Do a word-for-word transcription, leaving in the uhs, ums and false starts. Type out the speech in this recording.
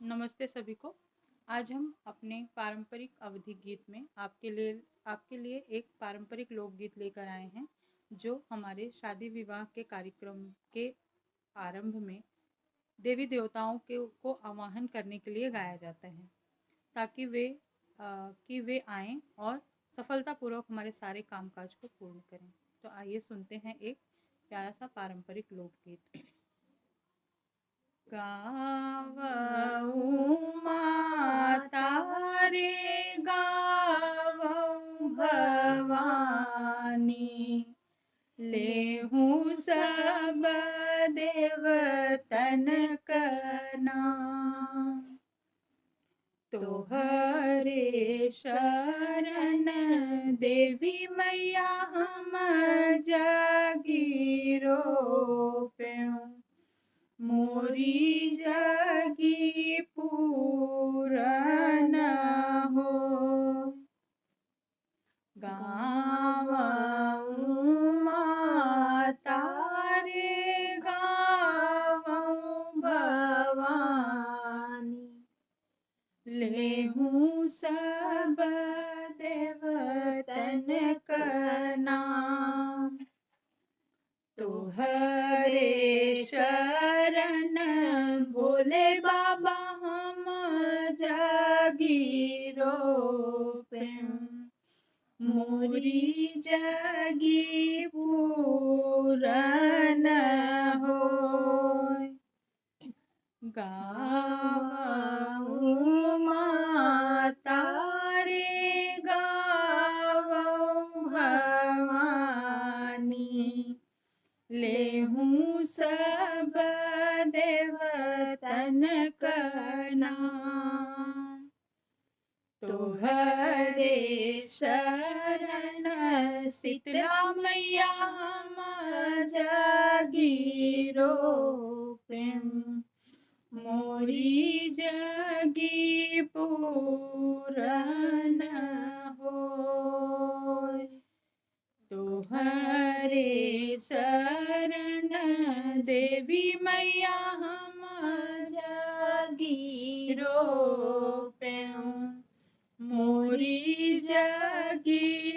नमस्ते सभी को। आज हम अपने पारंपरिक अवधी गीत में आपके लिए, आपके लिए एक पारंपरिक लोकगीत लेकर आए हैं, जो हमारे शादी विवाह के कार्यक्रम के आरंभ में देवी देवताओं के, को आवाहन करने के लिए गाया जाता है, ताकि वे, अ, कि वे आएं और सफलतापूर्वक हमारे सारे कामकाज को पूर्ण करें। तो आइए सुनते हैं एक प्यारा सा पारंपरिक लोकगीत। गावौ माता रे गावौ भवानी, लेहूँ सब देवतन क नाम। तोहरे शरण देवी मैया हम जागी रोपें, मोरी जागी पूरन हो। गावौ माता रे गावौ भवानी, लेहूँ सब देवतन क नाम। तोहरे शरण भोले बाबा हम जागी रोपें, मोरी जागी पूरन होय। गावौ माता रे गावौ भवानी, लेहूँ सब देवतन क नाम। तोहरे शरण शीतला मैया हम जागी रोपें, मोरी जागी पूरन होय। तोहरे शरण देवी मैया हम जागी रोपें, मोरी जागी